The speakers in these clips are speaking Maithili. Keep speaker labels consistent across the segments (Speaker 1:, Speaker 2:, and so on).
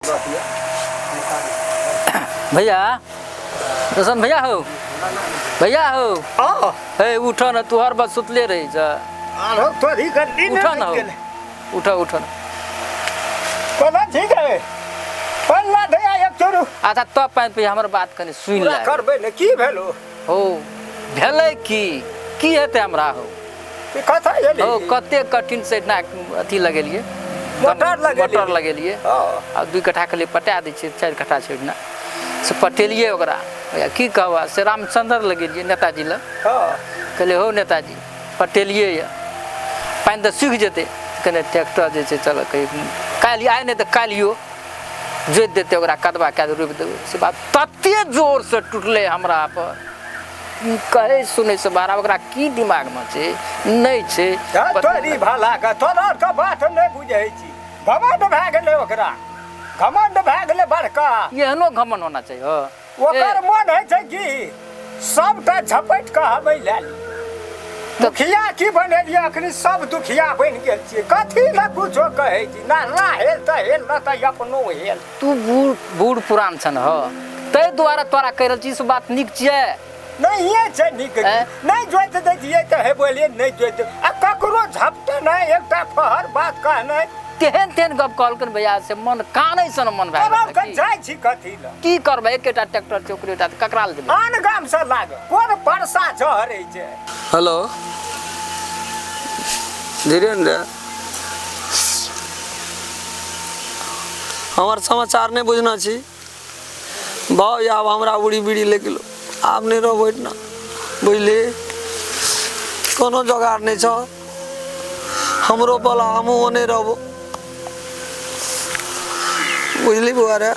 Speaker 1: गप यऽ।
Speaker 2: भैया, रोशन भैया हो, भैया हो।
Speaker 1: हाँ।
Speaker 2: हे उठ न, तू हर बात सुतले रही छ।
Speaker 1: आरो तोरी गड्डी
Speaker 2: उठ न हो, उठ उठ न।
Speaker 1: कोना ठीक है पल्ला दया एक चोरू।
Speaker 2: अच्छा तब पानि पी, हमर बात कनि सुनि
Speaker 1: पूरा
Speaker 2: ले।
Speaker 1: करबै ने की भेलो?
Speaker 2: हो भेलै की की हेतै हमरा हो?
Speaker 1: ई कथा एली
Speaker 2: हो कते कठिन से इतना अथी लगेलिए,
Speaker 1: मोटर लगेलिए।
Speaker 2: मोटर लगेलिए।
Speaker 1: हाँ।
Speaker 2: आ 2 कट्ठा के लिए पटा दै छियै, 4 कट्ठा छै ओहिना से पटेलिए ओकरा। भैया की कहब, से रामचंद्र लगेलिए नेताजी लग।
Speaker 1: हाँ।
Speaker 2: कहलिए हो नेताजी पटेलिए यऽ, पानि तऽ सूखि जेतै, कने ट्रैक्टर जे छै चल कही काल्हि आइ नहि तऽ काल्हियो जोति देतै ओकरा, कदबा कए रोपि देबै। से बात तते जोरसँ टूटलै हमरा पर, की कहै सुनैसँ बाहर। ओकरा की दिमागमे छै नहि छै।
Speaker 1: तोरी भला के तोरा के बात नहि बुझै छी। घमंड भए गेलै ओकरा, घमंड भए गेलै बड़का।
Speaker 2: एहनो घमंड होना चाहिए।
Speaker 1: ओकर मन होइ छै कि सबटा झपटि कऽ हमे लए ली। दुखिया की बनेलियै अखनी, सब दुखिया बनि गेल छियै। कथी लए कुछो कहै छी ना, हेल तऽ हेल न तऽ अपनो हेल।
Speaker 2: तू बूढ़ बूढ़ पुरान छन हो, ताहि दुआरे तोरा कहि रहल छी से बात नीक छियै।
Speaker 1: नहिए छै नीक। नहि जोति दै छियै तऽ हे बोलियै नहि जोति, आ ककरो झपटे नहि, एकटा फहर बात कहनाइ।
Speaker 2: तेहन तेहन गप कहलकनि भैया से मन कानै सन मन भए गेल।
Speaker 1: जाइ छी कथी लए
Speaker 2: की करबै, एकेटा ट्रैक्टर छै ओकरे टा ककरा लए देबै?
Speaker 1: आन गाम से लाग कोन परसा झहरै छै।
Speaker 3: हेलो धीरेन्द्र, हमर समाचार नहि बुझना छी भाव। आब हमरा उड़ी बीड़ी ले गेलो, आब नहि रहबो एहिठिना बुझली। कोनो जोगाड़ नहि छौ हमरो बला, हमहूँ ओने रहबो बुझली। बौआ रे,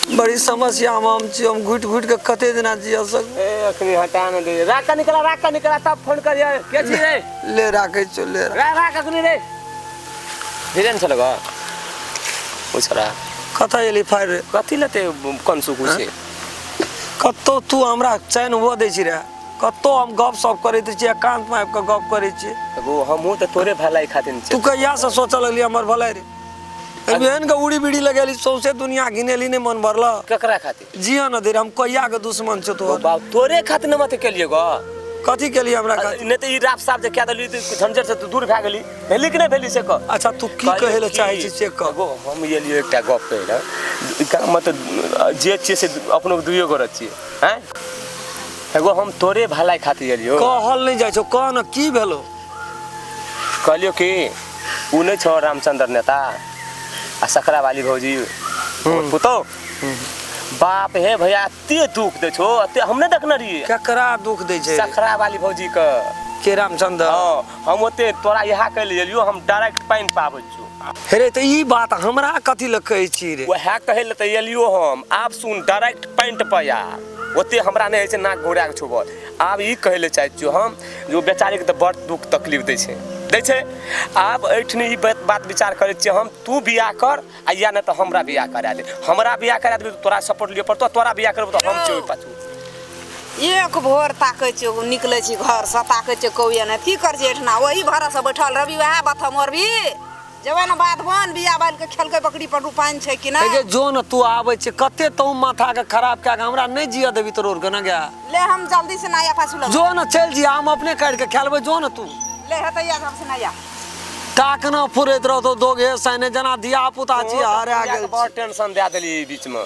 Speaker 3: बड़ी समस्यामे हम छी, हम घुटि घुटि कऽ कते दिना जिय सकबै।
Speaker 4: ए अखनी हटा न दे, राख के निकला, राख के निकला तब फोन करिए। के छी रे?
Speaker 3: ले राखै छियौ, ले राख।
Speaker 4: राख राख अखनी रे। धीरेन छल ग ओ छोरा।
Speaker 3: कतऽ एली फाड़ि रे?
Speaker 4: कथी लेते कंसु कुछे?
Speaker 3: कतौ तू हमरा चैन हुअ दै छी रे? कतौ हम गप सप करैत छी, एकान्तमे आबि कऽ गप करै छी।
Speaker 4: एगो हमहूँ तऽ तोरे भलाई खातिर
Speaker 3: तू कहियासँ सोचऽ लगली हमर भलाई रे? एहन के उड़ी बीड़ी लगेली, सौंसे दुनिया घिनेली, नहि मन भरल?
Speaker 4: केकरा खातिर
Speaker 3: जिया न दे रे, हम कहिया के दुश्मन छौ तोहर?
Speaker 4: बाप तोरे खातिर न मत केलिए गो।
Speaker 3: कथी केलिए हमरा खातिर?
Speaker 4: नहि तऽ ई राफ साफ जे कए देली तऽ झंझट से तू दूर भए गेली, भेली कि नहि भेली से कह।
Speaker 3: अच्छा तू की कहै लए चाहै छी से कह।
Speaker 4: एगो हम एलियै एकटा गप कहै लए, ई गाममे तऽ जे छियै से अपनो दुइयो गोरे छियै। आँय एगो हम तोरे भलाई खातिर एलियो।
Speaker 3: कहल नहि जाइ छौ, कह न की भेलो?
Speaker 4: कहलियो कि उ नहि छौ रामचंद्र नेता आ सकरा वाली भौजी पुतौ, बाप हे भैया एते दुख दै छौ, एते हम नहि देखने रहियै।
Speaker 3: केकरा दुख दै छै?
Speaker 4: सकरा वाली भौजी के।
Speaker 3: के रामचंद्र?
Speaker 4: हाँ, हम ओते तोरा इएह कहै लए एलियो, हम डायरेक्ट पानि पाबै छियौ।
Speaker 3: हे रे तऽ ई बात हमरा कथी लए कहै छी रे?
Speaker 4: वएह कहै लए तऽ एलियो हम। आब सुन, डायरेक्ट पैंट पर आ, ओते हमरा नहि होइ छै नाक घुरा कऽ छुबल। आब ई कहै लए चाहै छियौ हम जो बेचारीके तऽ बड़ दुख तकलीफ दै छै दै छै। आब एहिठिन ई बात विचार करै छियै हम, तू बियाह कर आ या नहि तऽ हमरा बियाह करा दे। हमरा बियाह करा देबी तऽ तोरा सपोर्ट लिअ पड़तौ, तोरा बियाह करबौ तऽ हम छियौ ओहि पाछू।
Speaker 5: एक भोर ताकै छियौ, निकलै छी घरसँ ताकै छियौ कौआ नहि। की करै छी एहिठिना? ओही भरोसे बैठल रहबी, वएह बात मरबी। जेबै ने बाध बन, बिया बालि के खेलकै बकरी पर पानि छै कि नहि?
Speaker 3: गे जो न तू आबै छै कते तू माथा के खराब कए के हमरा नहि जियऽ देबी तोर के न गे।
Speaker 5: ले हम जल्दी से नया पाछू लग।
Speaker 3: जो न चलि जिया, हम अपने काटि के खा लेबै, जो न तू।
Speaker 5: ले हेतै या हम से नया।
Speaker 3: ताकना फुरैत रहतौ दोगे सैने जना धिया पुता छी हरा गेल।
Speaker 4: बड़ टेंशन दए देली ई बीच में।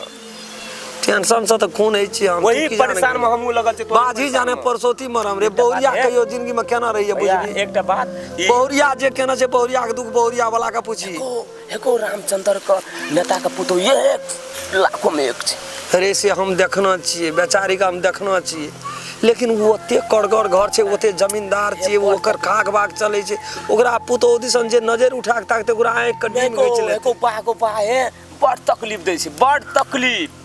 Speaker 3: टेंशन से तऽ खून होइ छी हम।
Speaker 4: वही परेशान में हमहूँ लगल छी।
Speaker 3: बाजी जाने परसौती मरम रे बहुरिया कहियो जिंदगी में केना रहिए बुझली।
Speaker 4: एकटा बात,
Speaker 3: बहुरिया जे केना छै बहुरिया के दुख बहुरिया वाला के पूछी।
Speaker 4: एको रामचंद्र के नेता के पुतोह एक लाखों में एक छै।
Speaker 3: अरे से हम देखना छियै बेचारी के, हम देखना छियै, लेकिन ओ ओते कड़गर घर छै, ओते जमींदार छियै, ओ ओकर खाक बाग चलै छै। ओकरा पुतोह दिसन जे नजर उठा के ताकतै ओकरा आँखि के डीम घीच लेतै।
Speaker 4: एको बा को बा हे बड़ तकलीफ दै छै, बड़ तकलीफ।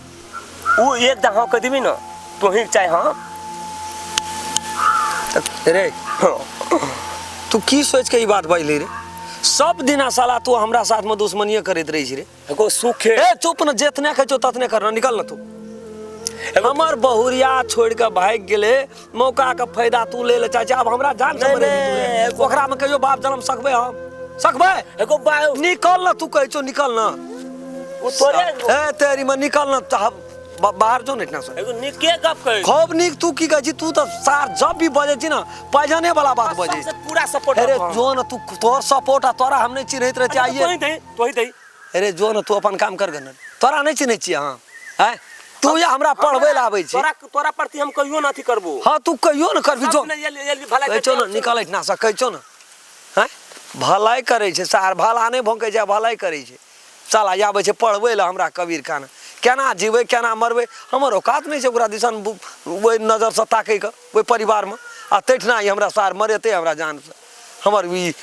Speaker 4: ओ एक दा हाँ कह देबी न तोही चाहे। हाँ
Speaker 3: रे तू की सोच के ई बात बजली रे? सब दिना साला तू हमरा साथ में दुश्मनिये करैत रही छी रे।
Speaker 4: एगो सुख है।
Speaker 3: ए चुप न, जेतने कहै छौ ततने करना, निकल न तू। हमर बहुरिया छोड़ के भागि गेलै, मौका के फायदा तू ले ले चाहै छी। आब हमरा जान से मरेबी तू। ओकरा में कहियो बाप जन्म सकबै हम? सकबै?
Speaker 4: एगो
Speaker 3: निकल न तू, कहै छौ निकल न।
Speaker 4: ओ तोरे
Speaker 3: ए तेरी में निकल न चाह बाहर जो ने एहिठिना से।
Speaker 4: एगो नीके गप कहै
Speaker 3: खूब नीक तू की कहै छी तू तऽ सार जब भी बजै छी ने पैजने वाला बात बजै
Speaker 4: सबसे
Speaker 3: छी।
Speaker 4: पूरा सपोर्ट
Speaker 3: अरे जो न तू तोहर सपोर्ट आ तोरा हम नहि चिन्हैत रहै छी आइए
Speaker 4: तोही दही तोही दही
Speaker 3: अरे जो न तू अपन काम कर गन तोरा नहि चिन्है छियै अहाँ आँय तू या हमरा पढ़बै लए आबै छी
Speaker 4: तोरा तोरा प्रति हम कहियो न अथी करबो
Speaker 3: हाँ तू कहियो न करबी जो
Speaker 4: सब ने ये ये भलाई
Speaker 3: कहै छौ न निकल एहिठिना से कहै छौ न आँय भलाइ करै छै सार भला नहि भोंकै छै भलाइ करै छै साला आबै छै पढ़बै लए हमरा कबीर खान केना जीबै केना मरबै हमर औकात नहि छै ओकरा दिसन ओहि नजरसँ ताकैके ओहि परिवारमे आ तहिठिना ई हमरा सार मरेतै हमरा जानसँ हमर ई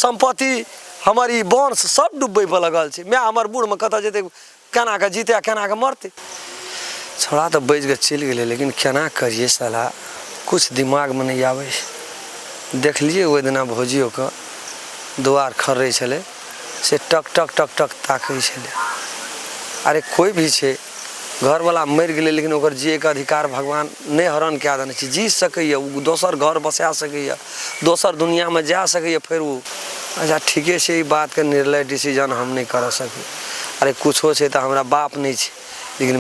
Speaker 3: सम्पत्ति हमर ई वंश सब डूबैपर लगल छै माय हमर बूढ़मे कतऽ जेतै केना कऽ जीतै आ केना कऽ मरतै छोड़ा तऽ बचि कऽ चलि गेलै लेकिन केना करियै साला किछु दिमागमे नहि आबै छै देखलियै ओहि दिना भौजियोके दुआर खर्रै छलै से टक टक टक टक ताकै छलै अरे कोइ भी छै घरवला मरि गेलै लेकिन ओकर जियैके अधिकार भगवान नहि हरण कए देने छै जी सकैए ओ दोसर घर बसा सकैए दोसर दुनिआँमे जा सकैए फेर ओ अच्छा ठीके छै ई बातके निर्णय डिसीजन हम नहि करऽ सकी अरे किछो छै तऽ हमरा बाप नहि छै